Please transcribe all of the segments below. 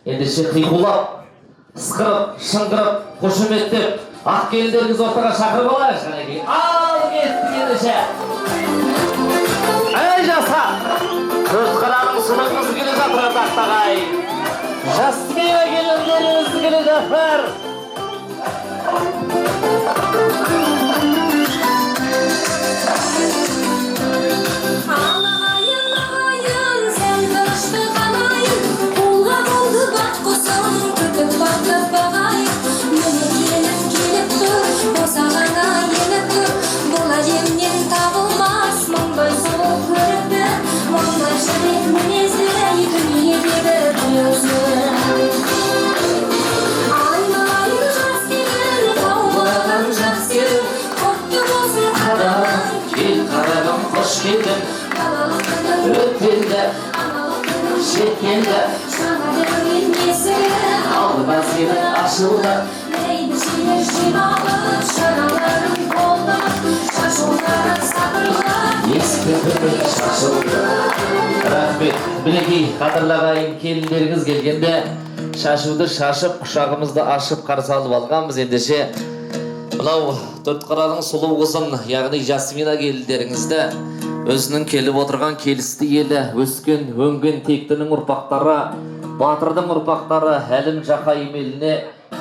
Ендеше қиқулап, ысқырып, шыңғырып, қошеметтеп, ақ келіндеріңізді ортаға шақырып алайықшы, қанекей. Ал кеттік ендеше. Әй, жастар! Төрт қараның сұлу қызы келе жатыр, ардақты ағайын. Жасмина келіндеріңіз келе жатыр. Алағайын, ағайын, сән тыныштық ағайын, қолға болды бақ құсым, күтіп бақтып бағайын. Міне келін келіп тұр, босағаңа еніп тұр, бұл әлемнен табылмас мұндай сұлу көрікті, мұндай жүрек мінезді дүниедегі өзі. Айналайын жас келін, қаумалаған жақсы келін, құтты болсын қадамың. Кел қарағым, қош келдің, Балалық күнің, өтелді, аналық күнің, жеткенді, жаңа дәурен есігі алдыма сені ашылды. Бәйбішелер жиналып, шараларын қолданып, шашулары сапырылып, Ескі түбі шашылды. Рахмет. Мінекей, қадірлі ағайын, келіндеріңіз келгенде шашуды шашып, құшағымызды ашып қарсы алып алғанбыз. Ендеше мынау Төртқараның сұлу қызын, яғни Жасмина келіндеріңізді өзінің келіп отырған келісті елі, өскен, өнген тектінің ұрпақтары, батырдың ұрпақтары Әлім Жақайым еліне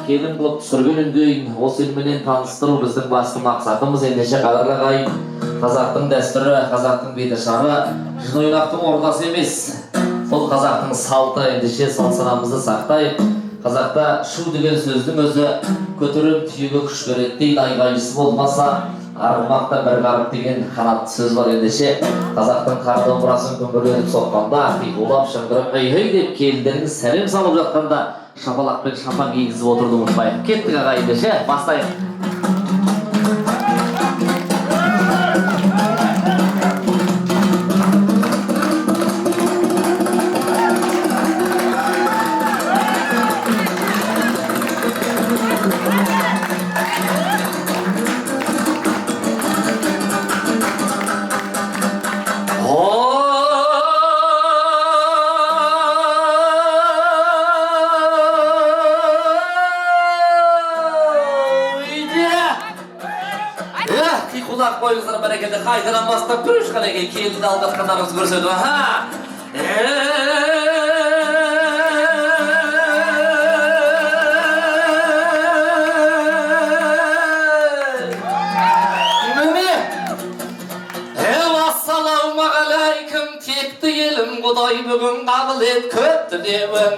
келін қылып түсірген кейін осы елменен таныстыру біздің басты мақсатымыз. Ендеше, қадірлі ағайын, қазақтың дәстүрі, қазақтың беташары жын ойнақтың ордасы емес, бұл қазақтың салты. Ендеше салт санамызды сақтайық. Қазақта шу деген сөздің өзі көтерем түйеге күш береді дейді, айғайшысы болмаса арғымақта бір қарып деген қанатты сөз бар. Ендеше қазақтың қар домбырасын күмбірлетіп соққанда, қиқулап, шыңғырып, ей ей деп келіндеріңіз сәлем салып жатқанда шапалақпен шапан кигізіп отыруды ұмытпайық. Кеттік, ағайын, ендеше бастайық. Қиқулап қойыңыздар, бәрекелді. Қайтадан бастап көрейікші, қанекей, келінді алып жатқандарыңызды көрсетіп. Аха. Міне. Ассалаумағалейкум, текті елім, Құдай бүгін қабыл ет көп тілеуім.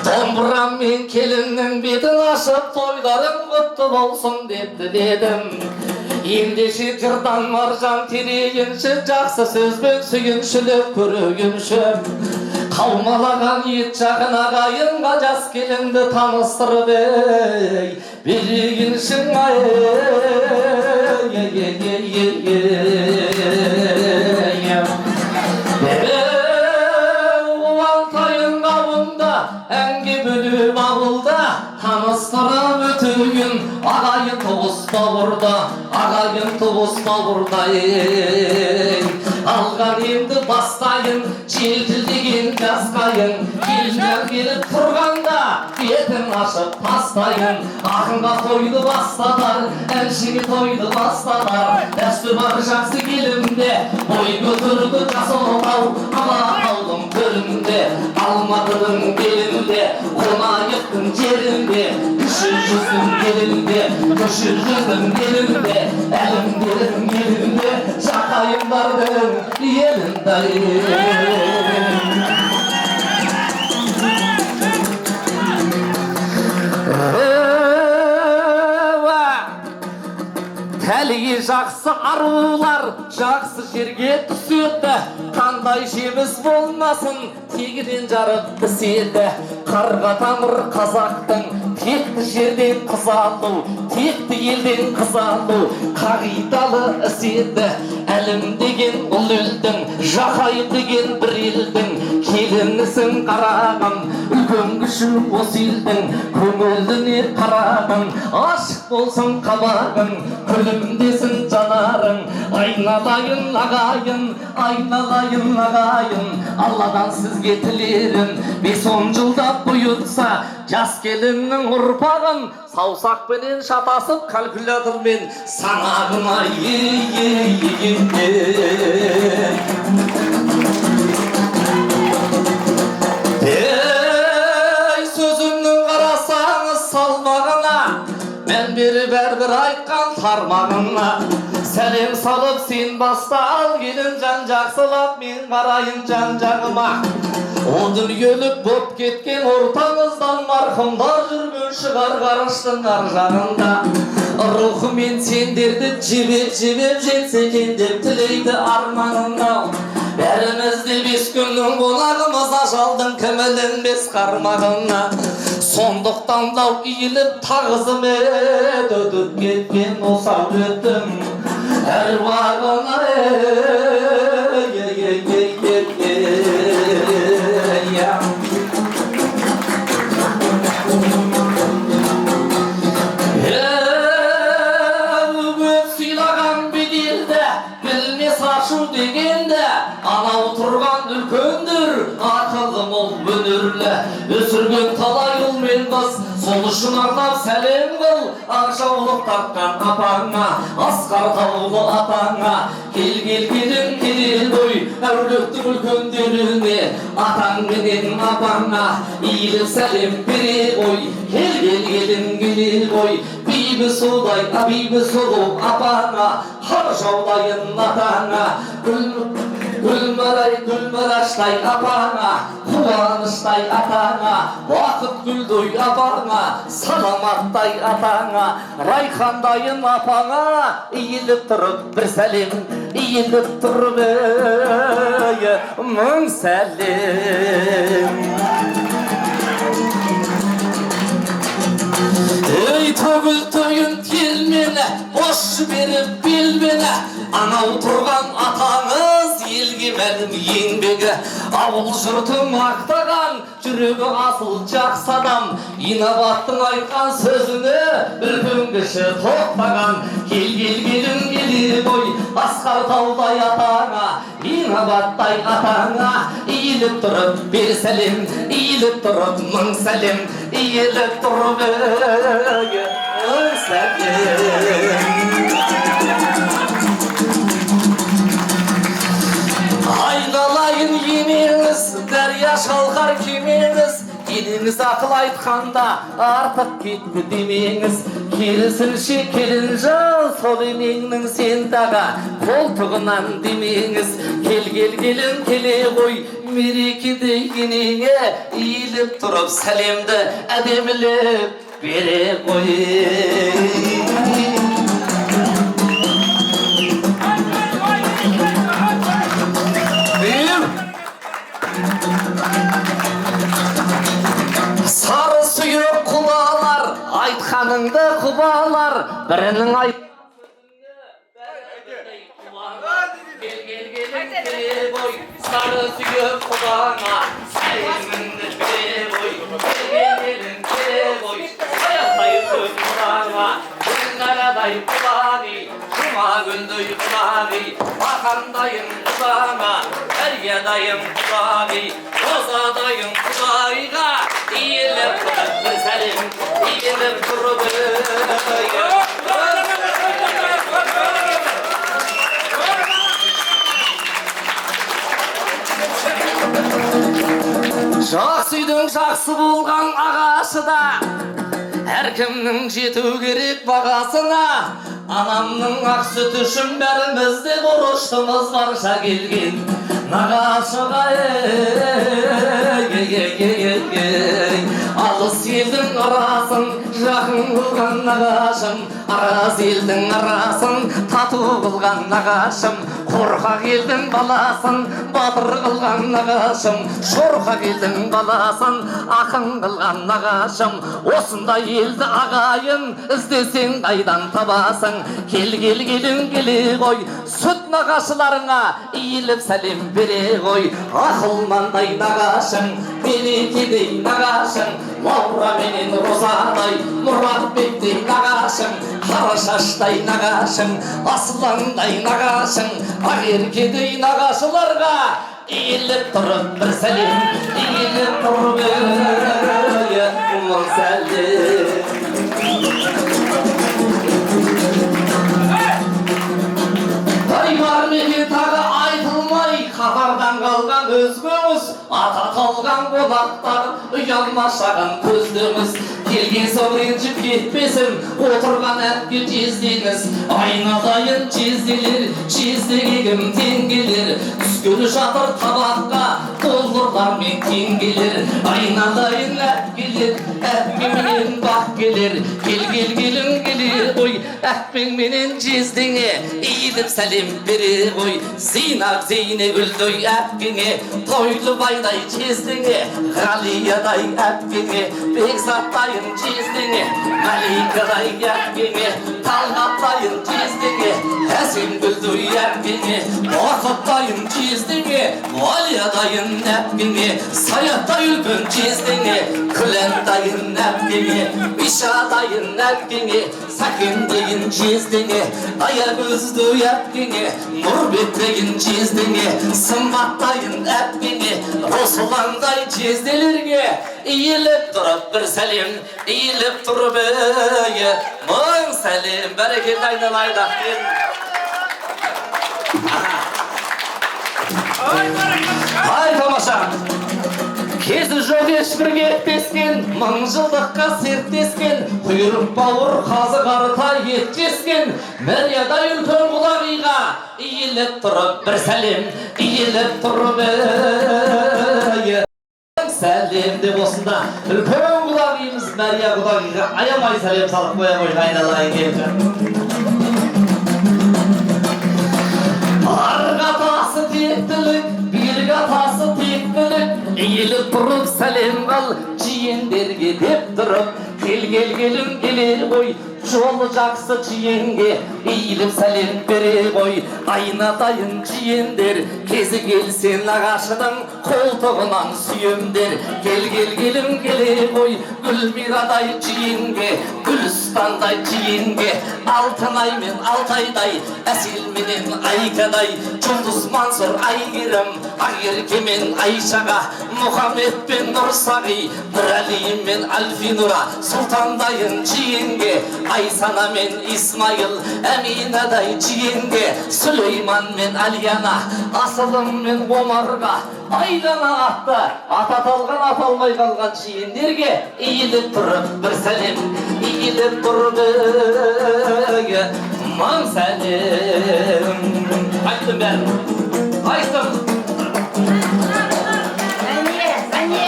Домбырамен келіннің бетін ашып, тойларың құтты болсын деп тіледім. Ендеше жырдан маржан терейінші, жақсы сөзбен сүйіншілеп көрегінші. Қаумалаған ет жақын ағайынға жас келінді таныстырып, ей, берегіншің ай, ей, ей, ей, ей, ей. Алтайын қауында, әнге бөліп ауылда, таныстырып өтуін ағайын туыс бауырда, ағайын туыс бауырда, ей. Алған енді бастайын, желкілдеген жас қайын, келінжан келіп тұрғанда, бетін ашып тастайын. Ақынға тойды бастатар, әншіге тойды бастатар, дәстүр бар жақсы келінде, бой көтерді жас отау, Алатаудың төрінде, Алматының белінде, Қонаевтың жерінде, Кіші жүздің елінде, Кіші жүздің елінде, әлімдердің елінде, жақайымдардың елінде. Тәлейі жақсы арулар жақсы жерге түседі, қандай жеміс болмасын тегіден жарып піседі. Қарға тамыр қазақтың текті жерден қыз алу, текті елден қыз алу қағидалы іс еді. Әлім деген ұл елдің, Жақайым деген бір елдің келінісің қарағым, үлкен кіші осы елдің көңіліне қарағым, ашық болсын қабағың, күлімдесін жанарың. Айналайын ағайын, айналайын ағайын, Алладан сізге тілерім, 5-10 жылдап бұйыртса, жас келіннің ұрпағын саусақпенен шатасып, калькулятормен санағына. Ей, ей, сөзімнің қарасаңыз салмағына, мән беріп әрбір айтқан тармағына. Сәлем салып сен баста ал, келін жан, жақсылап мен қарайын жан жағыма. О дүниелік боп кеткен ортамыздан марқұмдар жүрген шығар ғарыштың ар жағында. Рухымен сендерді жебеп жебеп жетсе екен деп тілейді арманында. Бәріміз де 5 күннің қонағымыз, ажалдың кім ілінбес қармағына. Сондықтан дау иіліп тағзым ет, өтіп кеткен осал өттім әруағына. Ей, ей, ей, ей, ей, ей. Көп сыйлаған беделді, білмес ашу дегенді, анау тұрған үлкендер, ақылы мол, өнерлі, өсірген талай ұл мен қыз, сол үшін арнап сәлем қыл, ақ жаулық тартқан апаңа, асқар таулы атаңа. Кел, кел, келін, келе ғой, әулеттің үлкендеріне, атаң менен апаңа, иіліп сәлем бере ғой. Кел, кел, келін, келе ғой, бибі судай, бибі сұлу апаңа, қар жаудайын атаңа, гүл Гүлмарай, гүлмараштай апаңа, қуаныштай атаңа, уақыт гүлдей апаңа, саламаттай атаңа, райхандайын апаңа, иіліп тұрып бір сәлем, иіліп тұрып, ей, мың сәлем. Ей, төгіл түйін телмені, бос жіберіп белбені, анау тұрған атаңыз елге мәлім еңбегі, ауыл жұрты мақтаған, жүрегі асыл жақсы адам, инабаттың айтқан сөзіне үлкен кіші тоқтаған. Кел, кел, келін, келе ғой, асқар таудай атаңа, инабаттай атаңа, иіліп тұрып бер сәлем, иіліп тұрып мың сәлем, иіліп тұрып, ей, мың сәлем. Айналайын енеңіз, дария шалқар кемеңіз, енеңіз ақыл айтқанда артық кетті демеңіз. Керісінше, келінжан, сол енеңнің сен таға қолтығынан демеңіз. Кел, кел, келін, келе ғой, мерекеде енеңе иіліп тұрып сәлемді әдемілеп бере қой. Сары сүйек құлалар, айтқаныңды құбалар, бірінің айт. Кел, кел, келін, келе ғой, сары сүйек құлаңа, сәлеміңді бере ғой. Кел, кел, келін, келе ғой, саяқтай көк құлаңа, күнқарадай құлағи, жұма күндей құлағи, бақандайын құлаңа, дәриядайын құлағи, розадайын құдайға, иіліп тұрып бір сәлем, иіліп тұрып, ей. Жақсы үйдің жақсы болған ағашы да, әркімнің жету керек бағасына. Анамның ақ сүті үшін бәріміз де борыштымыз барша келген нағашыға. Ей, ей, ей, ей. Алыс елдің арасын жақын қылған нағашым, араз елдің арасын тату қылған нағашым, қорқақ елдің баласын батыр қылған нағашым, шорқақ елдің баласын ақын қылған нағашым. Осындай елді ағайын іздесең қайдан табасың? Кел, кел, келін, келе ғой, сүт нағашыларыңа иіліп сәлем бере ғой. Ақылмандай нағашың, берекедей нағашың, Лаура менен Розадай Мұратбектей нағашың, қара шаштай нағашың, Асландай нағашың, Ақеркедей нағашыларға иіліп тұрып бір сәлем, иіліп тұрып мың сәлем. Ай бар мекен тағы айтылмай, қатардан қалған өзгеңіз, ата аталған қонақтар, ұялмашаған көздіңіз. Келген соң ренжіп кетпесін, отырған әпке жездеңіз. Айналайын жезделер, жездеге кім тең келер? Түскелі жатыр табаққа, долларлар мен теңгелер. Айналайын әпкелер, әпкеменен бақ келер. Кел, кел, келін келе қой, әпкеңменен жездеңе, иіліп сәлем бере қой. Зейнап, Зейнегүлдей әпкеңе, Тойлыбайдай жездеңе, Ғалиядай әпкеңе, Бекзаттайын жездеңе, Маликадай әпкеңе, Талғаттайын жездеңе, Әсемгүлдей әпкеңе, Бақыттайын жездеңе, Валиядайын әпкеңе, Саяттай үлкен жездеңе, Күләндайын әпкеңе, Ишадайын әпкеңе, Сәкендейін жездеңе, Аягөзді әпкеңе, Нұрбектейін жездеңе, Сымбаттайын әпкеңе, Русландай жезделерге иіліп тұрып бір сәлем, иіліп тұрып мың сәлем. Бәрекелді, айналайын ақпен. Ай, тамаша! Кезі жоқ ешбір кеттескен, мың жылдыққа серттескен, құйрық бауыр қазы қарта ет жескен, Мәриядай үлкен құдағиға иіліп тұрып бір сәлем, иіліп тұрып сәлем деп осында үлкен құдағиымыз Мәрия құдағиға аямай сәлем салып қоя қойшы, айналайын келді. Арғы атасы тектілік, бергі атасы тектілік, иіліп тұрып сәлем қал, жиендерге деп тұрып, кел, кел, келін келе қой, жолы жақсы жиенге иіліп сәлем бере қой. Айнадайын жиендер, кезі келсе нағашының қолтығынан сүйемдер. Кел, кел, келін келе қой, Гүлмирадай жиенге, Гүлістандай жиенге, Алтынай мен Алтайдай, Әсел менен Айкадай, Жұлдыз, Мансұр, Әйгерім, Ақерке мен Айшаға, Мұхаммед пен Нұрсағи, Нұрәли мен Альфинура, Сұлтандайын жиенге, Айсана мен Исмайыл, Әминадай жиенге, Сүлейман мен Алияна, Асылым мен Омарға, Айдана атты, ат аталған аталмай қалған жиендерге иіліп тұрып бір сәлем, иіліп тұрып мың сәлем. Айттым бәрін, айттым. Әне, әне.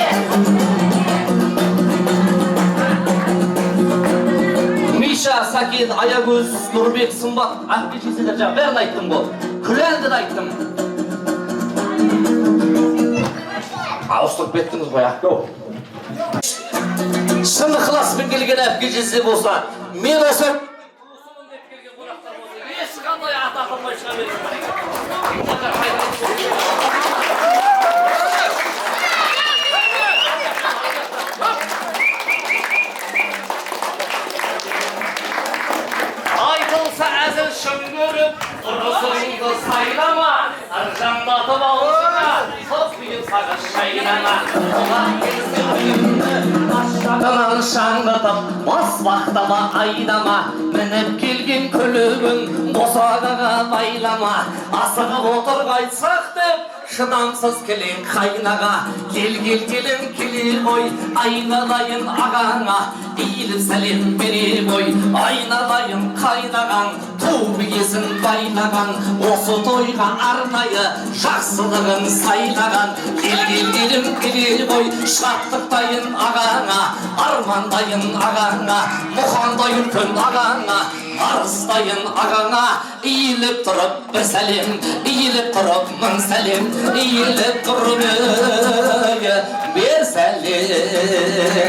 Миша, Сәкен, Аягөз, Нұрбек, Сымбат, әпке жезделер жаңа бәрін айттым ғой. Күләнді де айттым. Ауыстырып кеттіңіз ғой, әпке. Шын ықыласпен келген әпке жезде болса, мен осы туысымын деп келген қонақтар болса, ешқандай ат аталмай шыға береді. Айтылса әзіл шын көріп, ұрысыңды сайлама, ыржаңдатып аузыңа, созбиын сағыз шайнама. Қонақ келсе үйіңді шаңғытып, баспақтама айдама, мініп келген көлігін босағаға байлама. Асығып отыр қайтсақ деп, шыдамсыз келен қайнаға. Кел, кел, келін келе қой, айналайын ағаңа, иіліп сәлем бере қой. Айналайын қайнаған, ту биесін байлаған, осы тойға арнайы жақсылығын сайлаған. Кел, кел, келін келе қой, шаттықтайын ағаңа, армандайын ағаңа, Мұхандай үлкен ағаңа, арыстайын ағаңа, иіліп тұрып бір сәлем, иіліп тұрып мың сәлем, иіліп тұрып бір сәлем.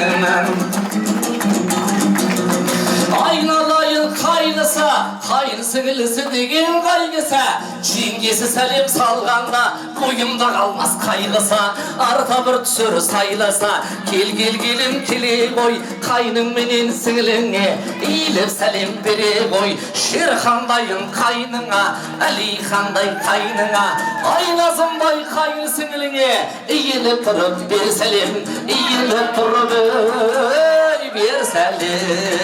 Айналайын қайнысы, қайын сіңілісі деген қайғысы, жеңгесі сәлем салғанда бойымда қалмас қайғысы, арта бір түсір сайласа. Кел, кел, келін келе қой, Қайның менен сіңліңе иіліп сәлем бере ғой. Шерхандайын қайныңа, Әлихандай қайныңа, Айназымдай қайын сіңліңе иіліп тұрып бер сәлем, иіліп тұрып бер сәлем.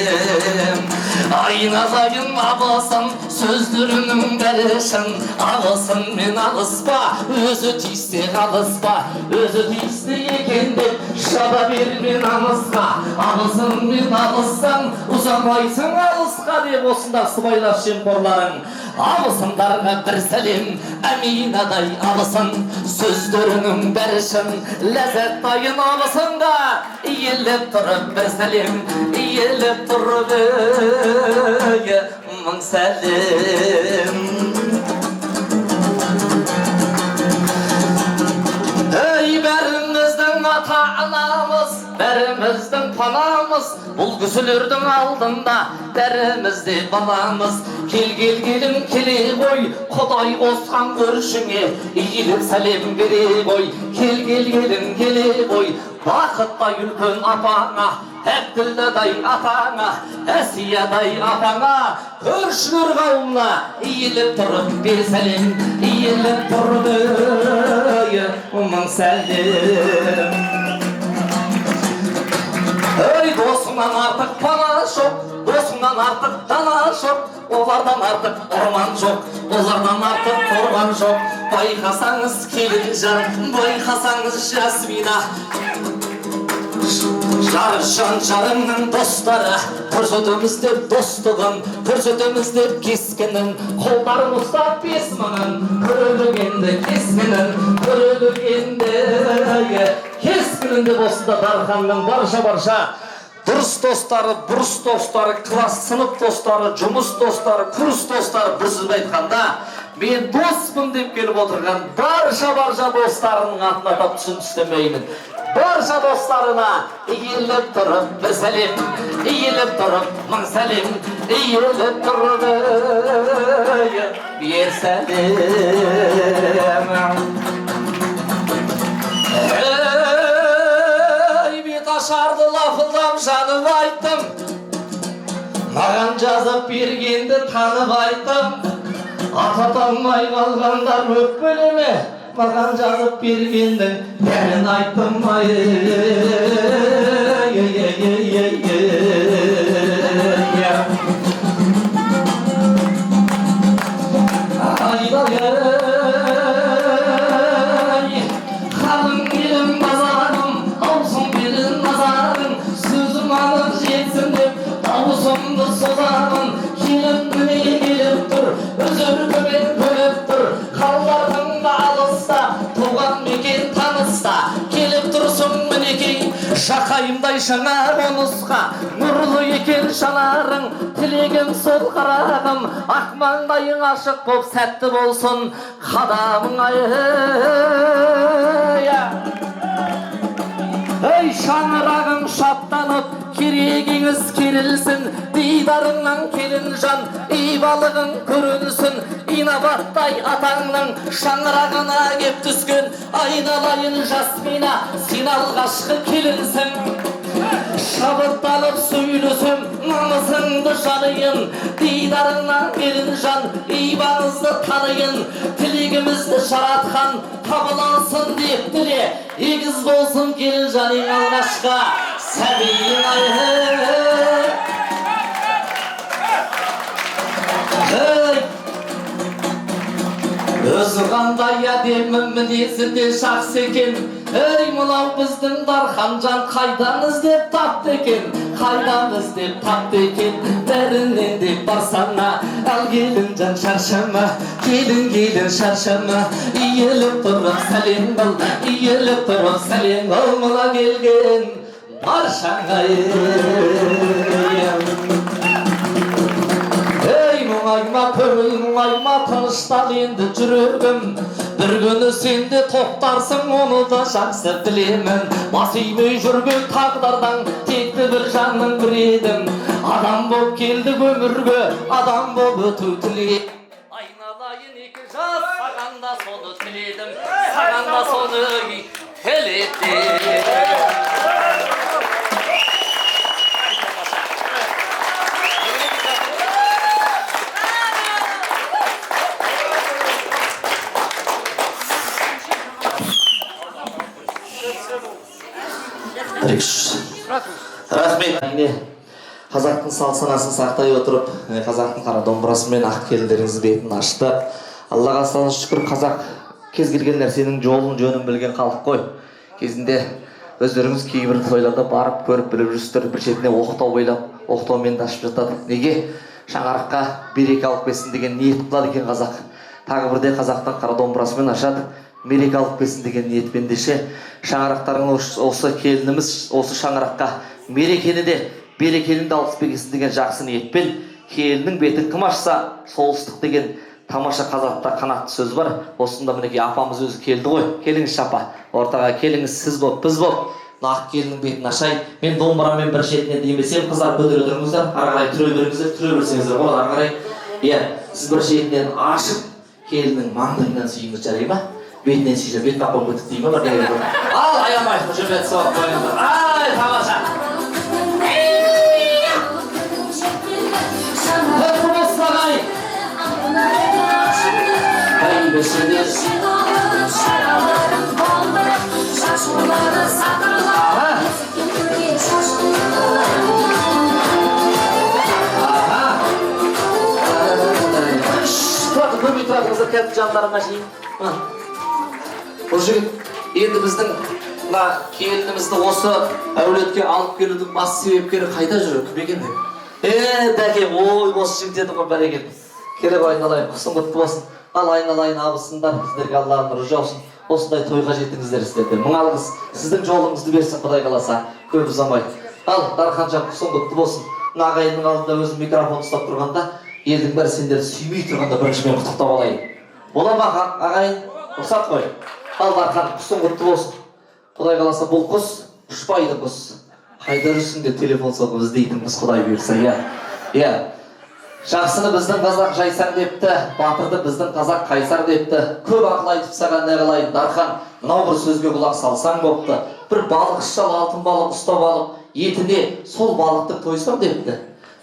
Айналайын абысын, сөздерінің бәрі шын, абысынмен алыспа, өзі тиіссе қалыспа, өзі тиісті екен деп шаба берме намысқа, абысынмен алыссаң, ұзамайсың алысқа деп осында сыбайлас жемқорларың. Абысындарға бір сәлем, Әминадай абысын, сөздерінің бәрі шын, ләззаттайын абысынға иіліп тұрып бір сәлем, иіліп тұрып мың сәлем. Ей, бәріміздің ата-анамыз, бәріміздің панамыз, бұл кісілердің алдында бәріміз де баламыз. Кел, кел, келін, келе ғой, Құдай қосқан көршіңе иіліп сәлем бере ғой. Кел, кел, келін, келе ғой, бақыттай үлкен апаңа, Әбділдадай атаңа, Әсиядай апаңа, көршілер қауымына иіліп тұрып бер сәлем, иіліп тұрып мың сәлем. Ей, досыңнан артық пана жоқ, досыңнан артық дана жоқ, олардан артық орман жоқ, олардан артық қорған жоқ. Байқасаңыз келінжан, байқасаңыз Жасмина, жаржан жарыңның достары, көрсетеміз деп достығын, көрсетеміз деп кескінін, қолдарын ұстап 5000-ын, көрелік енді кескінін, көрелік енді кескінін деп осында Дарханның барша-барша дұрыс достары, бұрыс достары, класс сынып достары, жұмыс достары, курс достары, бір сөзбен айтқанда, мен доспын деп келіп отырған барша-барша достарының атын атап түсін түстемеймін. Барша достарына иіліп тұрып бір сәлем, иіліп тұрып мың сәлем, иіліп тұрып бер сәлем. Ей, беташарды лапылдап жанып айттым, маған жазып бергенді танып айттым. Ата танымай қалғандар өкпелеме, маған жазып бергендің бәрін айттым. Ай, ей, ей, ей, ей, ей. Айналайын, қалың елім базарым, аузым берін назарың, сөзім анық жетсін деп дауысымды созамын. Келін міне келіп тұр, өз өркімен көліп тұр, қалалардың да алыста, туған мекен таныста, келіп тұрсың мінекей, жақайымдай жаңа қонысқа, нұрлы екен жанарың, тілегім сол қарағым, ақ маңдайың ашық боп сәтті болсын қадамың ай. Ей, шаңырағың шаттанып, керегіңіз керілсін, дидарыңнан келінжан, ибалығың көрінсін, инабаттай атаңның шаңырағына кеп түскен, айналайын Жасмина, сен алғашқы келінсің. Шабыттанып сөйлесем, намысыңды жанайын, дидарыңнан келінжан, ибаңызды таныйын, тілегімізді жаратқан табылансын деп тіле, егіз болсын келінжан ең алғашқы сәбиің ай. Өзі қандай әдемі, мінезі де жақсы екен. Ей, мынау біздің Дарханжан қайдан іздеп тапты екен, қайдан іздеп тапты екен, бәрінен де барсаңа, ал келінжан шаршама, келін, келін шаршама, иіліп тұрып сәлем қыл, иіліп тұрып сәлем қыл, мына келген баршаңа. Ей, мұңайма, көңіл мұңайма, тыныштал енді жүрегім, бір күні сен де тоқтарсың, оны да жақсы білемін. Бас имей жүрген тағдырдан текті бір жанның бірі едім. Адам боп келдік өмірге, адам боп өту тілеймін. Айналайын екі жас, саған да соны тіледім, саған да соны тіледім. Рахмет. Әрине, қазақтың салт санасын сақтай отырып, қазақтың қара домбырасымен ақ келіндеріңіз бетін ашты. Аллаға сан шүкір, қазақ кез келген нәрсенің жолын, жөнін білген халық қой. Кезінде өздеріңіз кейбір тойларда барып көріп біліп жүрсіздер, бір шетіне оқтау байлап, оқтаумен де ашып жатады. Неге? Шаңыраққа береке алып келсін деген ниет қылады екен қазақ. Тағы бірде қазақтың қара домбырасымен ашады, мереке алып келсін деген ниетпен деше, шаңырақтарың осы келініміз осы шаңыраққа мерекені де берекені де алып келсін деген жақсы ниетпен келіннің бетін кім ашса сол ыстық деген тамаша қазақта қанатты сөз бар. Осында мінекей апамыз өзі келді ғой. Келіңізші, апа, ортаға келіңіз. Сіз боп, біз боп мына ақ келіннің бетін ашайын. Мен домбырамен бір шетінен демесем, қыздар, көтере тұрыңыздар, ары қарай түре беріңіздер, түре берсеңіздер болады ары қарай. Иә, сіз бір шетінен ашып, келіннің маңдайынан сүйіңіз, жарай ма? Бетінен сүйсе, бетін ақ болып кетті дей ма бірдеңе. Ал, аямай қошемет соғып қойыңыздар. Ай, тамаша! Құтты болсын, ағайын! Бәйбішелер. Шашулары сатырлап, есіктен төрге шашты. Аха. Тұра тұр, көрмей тұра тұрыңыздар, қазір жандарыма шейін. Бұл жігіт енді біздің мына келінімізді осы әулетке алып келудің басты себепкері қайда жүр, кім екен деп. Дәке, ой, осы жігіт еді ғой, бәрекелді. Келе ғой, айналайын, құсың құтты болсын. Ал, айналайын абысындар, сіздерге Алланың нұры жаусын. Осындай тойға жетіңіздер сіздерде. Мың алғыс, сіздің жолыңызды берсін, Құдай қаласа, көп ұзамай. Ал, Дарханжан, құсың құтты болсын. Мына ағайынның алдында өзім микрофон ұстап тұрғанда, елдің бәрі сендерді сүймей тұрғанда бірінші мен құттықтап алайын. Бола ма, ағайын? Рұқсат қой. Ал, Дархан, құсың құтты болсын. Құдай қаласа, бұл құс ұшпайды құс. Қайда жүрсің деп телефон соғып іздейтін құс, Құдай бұйырса, иә. Иә. Жақсыны біздің қазақ жайсаң депті, батырды біздің қазақ қайсар депті. Көп ақыл айтып саған не қылайын, Дархан, мынау бір сөзге құлақ салсаң бопты. Бір балықшы шал алтын балық ұстап алып, етіне сол балықты тойсам депті.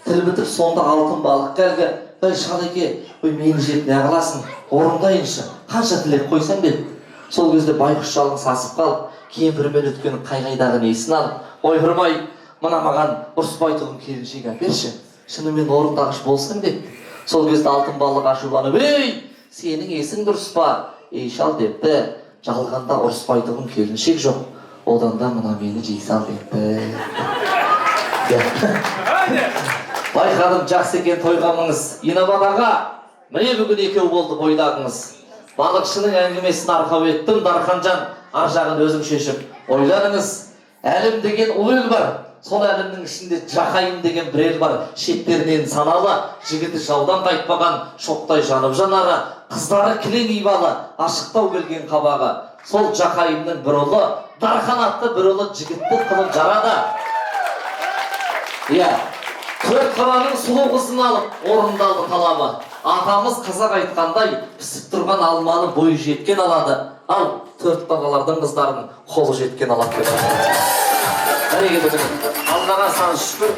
Тіл бітіп сонда алтын балық әлгі, ей, шалеке, ой, мені жеп не қыласың, орындайыншы, қанша тілек қойсаң депті. Сол кезде байқұс шалың сасып қалып, кемпірмен өткен қай-қайдағы несін алып, ойпырмай, мына маған ұрыспайтұғын келіншек әперші, шынымен орындағыш болсаң депті. Сол кезде алтын балық ашуланып, ей, сенің есің дұрыс па, ей, шал депті, жалғанда ұрыспайтұғын келіншек жоқ, одан да мына мені жей сал депті. Байқадым, жақсы екен тойғамыңыз. Инабат аға, міне бүгін екеу болды бойдағыңыз. Балықшының әңгімесін арқау еттім, Дарханжан, ар жағын өзің шешіп ойланыңыз. Әлім деген ұлы ел бар, сол әлімнің ішінде Жақайым деген бір ел бар, шеттерінен саналы, жігіті жаудан қайтпаған, шоқтай жанып жанары, қыздары кілең ибалы, ашықтау келген қабағы. Сол Жақайымның бір ұлы, Дархан атты бір ұлы жігітті қылып жарады. Иә, төрт қаланың сұлу қызын алып, орындалды талабы. Атамыз қазақ айтқандай, пісіп тұрған алманы бойы жеткен алады. Ал төрт қалалардың қыздарын қолы жеткен алады деп. Бәрекелді. Аллаға сан шүкір.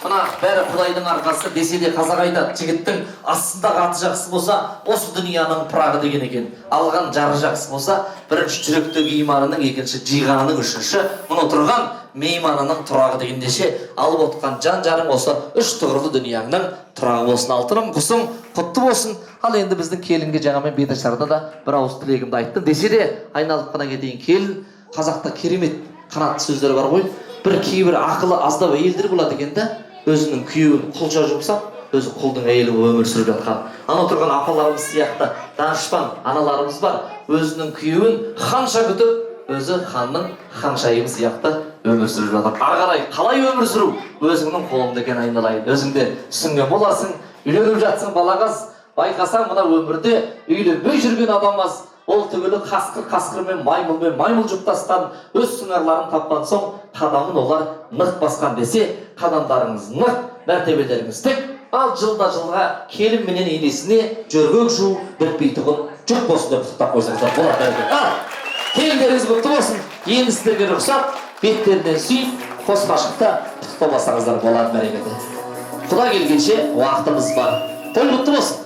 Мына бәрі Құдайдың арқасы десе де қазақ айтады, жігіттің астындағы аты жақсы болса, осы дүнияның пырағы деген екен. Алған жары жақсы болса, бірінші жүректегі иманының, екінші жиғанының, үшінші мұны тұрған мейманының тұрағы дегендеше, алып отқан жан жарың осы үш тұғырлы дүнияңның тұрағы болсын. Алтыным, құсың құтты болсын. Ал енді біздің келінге жаңа мен беташарда да бір ауыз тілегімді айттым десе де, айналып қана кетейін. Келін, қазақта керемет қанатты сөздер бар ғой. Бір кейбір ақылы аздау әйелдер болады екен да, өзінің күйеуін құлша жұмсап, өзі құлдың әйелі болып өмір сүріп жатқан. Анау тұрған апаларымыз сияқты данышпан аналарымыз бар, өзінің күйеуін ханша күтіп, өзі ханның ханшайымы сияқты өмір сүріп жатыр. Ары қарай қалай өмір сүру өзіңнің қолыңда екен, айналайын. Өзің де түсінген боласың, үйленіп жатсың, балағаз, байқасаң, мына өмірде үйленбей жүрген адам аз. Ол түгілі қасқыр қасқырмен, маймылмен маймыл жұптасқан, өз сыңарларын тапқан соң қадамын олар нық басқан десе, қадамдарыңыз нық, мәртебелеріңіз тік. Ал жылда жылға келін менен енесіне жөргек жуу бітпейтұғын жұп болсын деп құттықтап қойсаңыздар болады. Ал келіндеріңіз құтты болсын. Енді сіздерге рұқсат, беттерінен сүйіп, қос ғашықты құттықтап алсаңыздар болады. Бәрекелді. Құда келгенше уақытымыз бар. Той құтты болсын.